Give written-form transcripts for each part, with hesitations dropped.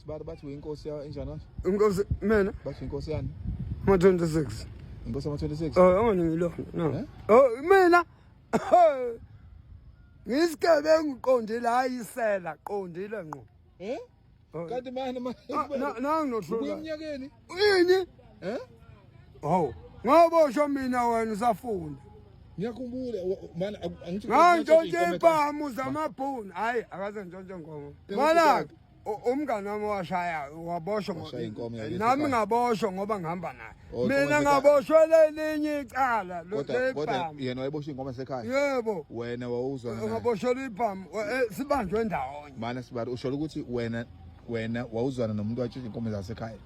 Sibari bathi uyinkosi ya enjani manje? Inkosi mina Bathi inkosi yani? ama 26. Inkosi ama 26. Oh, angani no. Eh? Oh, mina. Ngisigebengu qondile hayisela qondile ngqo. Eh? Oh. Kanti manje manje. Nangu Ubuya nohlula. eminyakeni? Ini? Eh? Hawu. Ngaboshwa mina wena usafunda. Ngiyakhumbula manje angithi Ngantshontshe impamu zamabhunu. Hayi, akaze ngintshontshe inkomo. Mana umngane wami washaya waboshwa Washaya inkomo yakithi nami ekhaya. ngaboshwa ngoba ngihamba naye. Oh, inkomo Mina yasekhaya. ngaboshwa lelinye icala Kodwa kodwa lebhamu. yena wayeboshwe inkomo yasekhaya. Yebo. Wena wawuzwana naye. Ngaboshwa ibhamu sibanjwe ndawonye. Mana sibari usho ukuthi wena wawuzwana nomuntu watshontsha inkomo zasekhaya.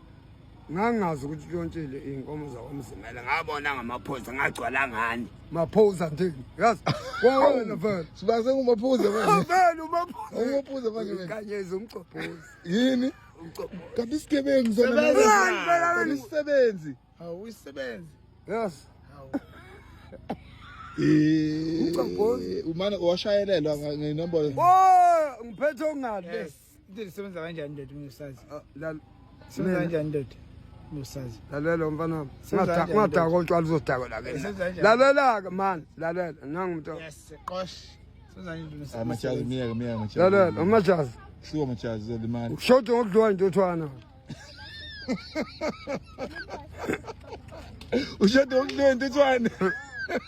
Ngangazi ukuthi utshontshile iy'nkomo zakwamzimela ngabona ngamaphoyisa ngagcwala ngani maphoyisa ndini yazi wawena vele Sibari sengumaphuze manje. vele umaphoyisa Umaphuze manje wena. kanyezi umcobhozi Yini? umcobhozi Kanti isigebengu sona. Sebenza. Ngani phela mina? Isisebenzi. Hawu uyisebenzi. Yes. Hawu. Eh. Umcobhozi. Umane washayelelwa ngenombolo. Oh, ngiphethe okungathi. Yes. Into isebenza kanjani ndoda ungusazi? Ah, lal- Isebenza Mina. kanjani ndoda? Ungusazi. Lalela mfana wami. Senza kanjani, Ngadaka ndoda? utshwala uzodakwa la ke. Senza kanjani? Lalela ke man, lalela nangu umuntu. Yes, qosh. Senza kanjani ndoda? Amajazi miyeke miyeke majazi. Lalela umajazi. Hluka majazi zolimali. Ushoda ngokudliwa intothwana. Ushade ngokudliwa intuthwane.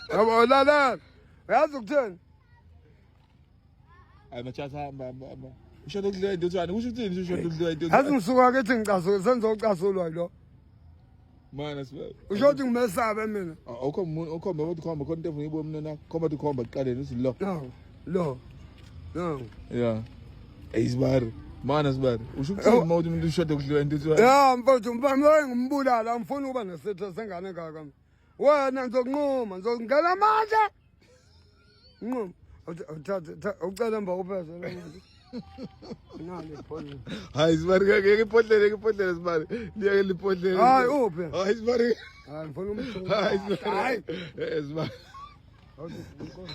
Yabo lalela. Uyazi ukuthini? Hayi majazi hamba hamba hamba. Ushade ngokudliwa intuthwane. Kusho ukuthini ushade ngokudliwa Yazi intuthwane? ngisuka kithi ngicasuka senzocasulwa yilo. Mana sibari. Usho ukuthi ngimesabe mina. Awukho umuntu okhomba ukuthi khomba khona into efuna ibone mina khomba ukuthi khomba kuqaleni uthi lo. No. Lo. No. Yeah. Hey sibari. Mana sibari. Usho ukuthini uma uthi umuntu ushade ngokudliwa intuthwane? Ya mfowethu mfana ngimbulala ngifuna ukuba nesitha sengane kaka. Wena ngizokunquma ngizongena manje. Nquma. Uthathe ucela emva kuphezulu manje. Nali ibhodlela. Hayi sibari ngeke iphodlele iphodlele sibari. Liyeke liphodlele. Hayi uphi? Hayi sibari. Hayi ngifuna umthunga. Hayi sibari. Hayi. Eh sibari. Awuthi, inkosi.